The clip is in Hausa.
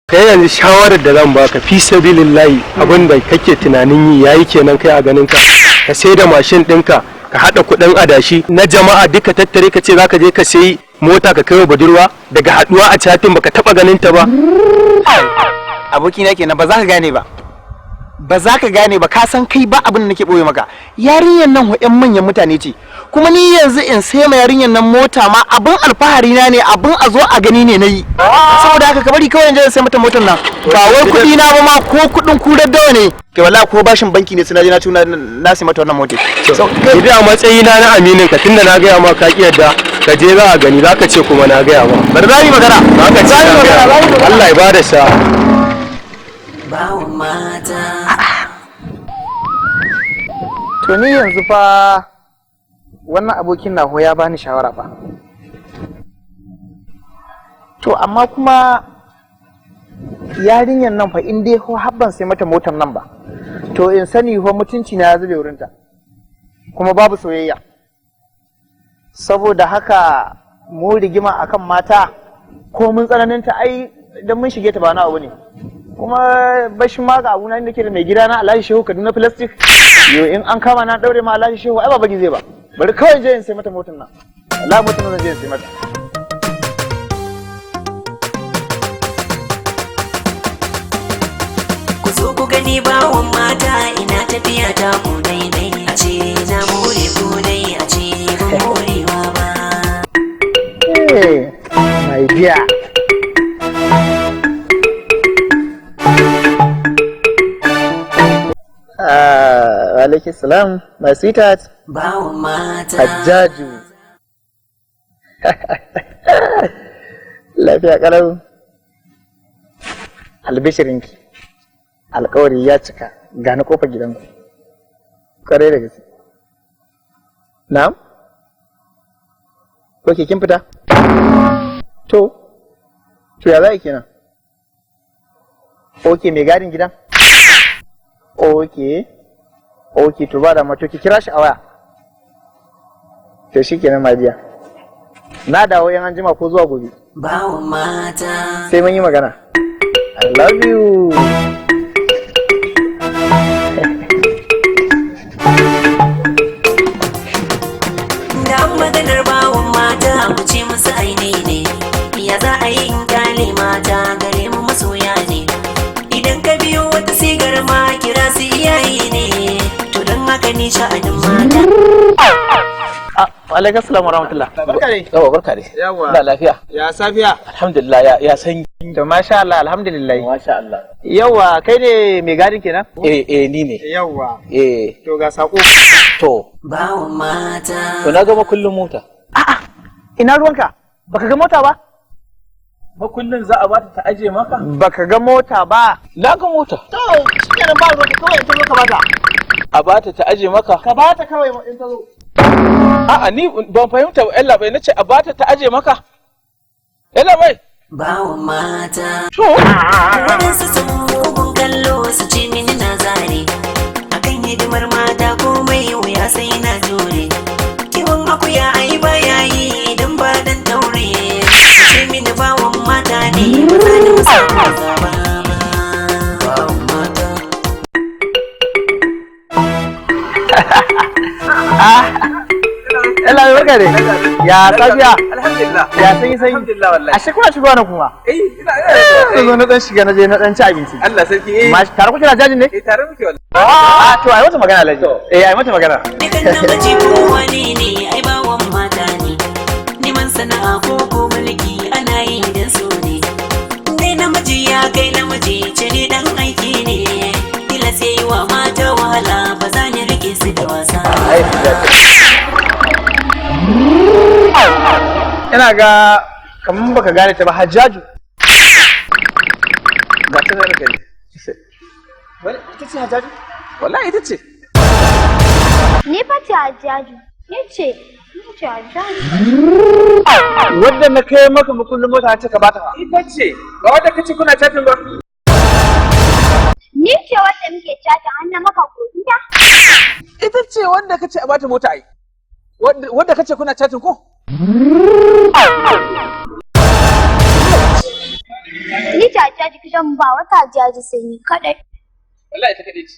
Kai yanzu shawarar da zan baka, fi sabilillahi, abin da kake tunanin yi yayi kenan. Kai a ganin ka, ka sai da mashin ɗinka, ka haɗa kuɗin adashi na jama'a duka, tattare, ka ce zaka je ka sayi mota ka kai wa budurwa daga haɗuwa a chatting, baka taɓa ganin ta ba. Abokina kenan, ba za ka gane ba, ba za ka gane ba. Ka san kai ba abin da nake boye maka. Yarinyar nan yan manyan mutane ce, kuma ni yanzu in sai ma yarinyar nan mota ma abin alfahari na ne, abin a zo a gani ne nayi. Saboda haka ka bari kawai in je in sai mata motar nan. Ba wai kuɗi na ba ma, ko kuɗin kurar dawa ne ke, wallahi ko bashin banki ne, sai na je na tuna na sai mata wannan motar. Idan a matsayina na aminin ka, tunda na gaya ma ka ki yadda, ka je, za a gani, za ka ce kuma na gaya ma. Bari za mu yi magana. Za ka ce Za mu na yi gaya magana, ma. za mu yi magana. Allah ya bada sa'a. Bawan mata. To ni yanzu fa wannan abokin naho ya bani shawara fa. To amma kuma yarinyar nan fa, in dai ho habban sai mata motar nan ba, to in sani ho mutunci na ya zube wurinta, kuma babu soyayya. Saboda haka mu rigima akan mata, ko mun tsananinta, ai idan mun shige ta ba na abu ne. Kuma bashin ma ga abuna nake da mai gida na Alhaji Shehu Kaduna Plastic. Yo, in an kama na daure ma Alhaji Shehu, ai ba bari zai ba. Bari kawai je in sai mata motar nan. Wallahi motar nan zan je in sai mata. Ku zo ku gani bawan mata, ina tafiya ta ku daidai, a ce na more ku dai, a ce ban morewa ba. Hey, my dear. Ah, alaikum salam, my sweetheart. Bawan mata. Hajjaju. Lafiya kalau. Albishirinki. Alkawari ya cika, gani kofar gidanku. Kwarai da gaske. Na'am? Ok, kin fita? To, to ya za a yi kenan? Ok, mai gadin gidan? Ok, ok, to ba da to ki kira shi a waya. To shi kenan, Madiya. Na dawo yan anjima ko zuwa gobe. Bawan mata. Sai mun yi magana. I love you. Da an maganar bawan mata, ku ce musu aini ne. Ya za a yi in kyale mata? Gare mu masoya ne. Idan ka biyo wata sigar ma, kira su iyaye ne. To don haka ni sha'anin mata. Ah, wa alaikum salam wa rahmatullah. Barka dai. Yawa, barka dai. Yawa. Ina lafiya. Ya safiya. Alhamdulillah, ya sanyi. To masha Allah, alhamdulillah. Masha Allah. Yawa, kai ne mai gadin kenan? Eh eh, ni ne. Yawa. Eh. To ga sako. To Bawan mata. To na ga makullin mota. A'a, ina ruwanka? Baka ga mota ba? Makullin za a bata ta aje maka? Baka ga mota ba. Na ga mota. To, shikenan, ba ruwanka, kawai in ta zo ka bata. A bata ta aje maka? Ka bata kawai in ta zo. A'a, ni ban fahimta ba, yalla bai, nace a bata ta aje maka. Yalla bai. Bawan mata. To Waɗansu sun mugun kallo, su ce mini na zare. Akan hidimar mata komai wuya sai na jure. Kiwon akuya ai ba yayi idan ba dan taure. Su ce mini bawan mata ne, ba za ni musu wasa ba. Bawan mata. Yalla bai, barka dai. Ya safiya. Alhamdulillah. Ya sanyi sanyi. Alhamdulillah wallahi. Ashe kuna shigowa na kuma. Eh, ina Na zo na dan shiga, na je na dan ci abinci. Allah sarki, eh. Ma tare kuke na jajin ne? Eh, tare muke wallahi. Ah, to ai mata magana, Alhaji. Eh, ai mata magana. Dukan namiji ko wane ne ai bawan mata ne. Neman sana'a ko mulki ana yi dan su ne. Dai namiji ya kai namiji, ce ni dan aiki ne. Tilas sai yi wa mata wahala, ba za ni rike su da wasa. Ai ina ga kaman baka gane ta ba, Hajjaju. Ga ta nan gari. Wani ita ce Hajjaju? Wallahi ita ce. Ni fa ce Hajjaju. Ni ce, ni ce Hajjaju. Wadda na kai maka makullin mota ce ka bata fa. Ita ce. Ba wadda kace kuna chatting ba. Ni ce wanda muke chatting har na maka godiya. Ita ce wanda kace a bata mota ai. Wadda kace kuna chatting ko? Ni Ni ce Hajjaju gidan ba wata Hajjaju sai ni kadai. Wallahi ita kadai ce.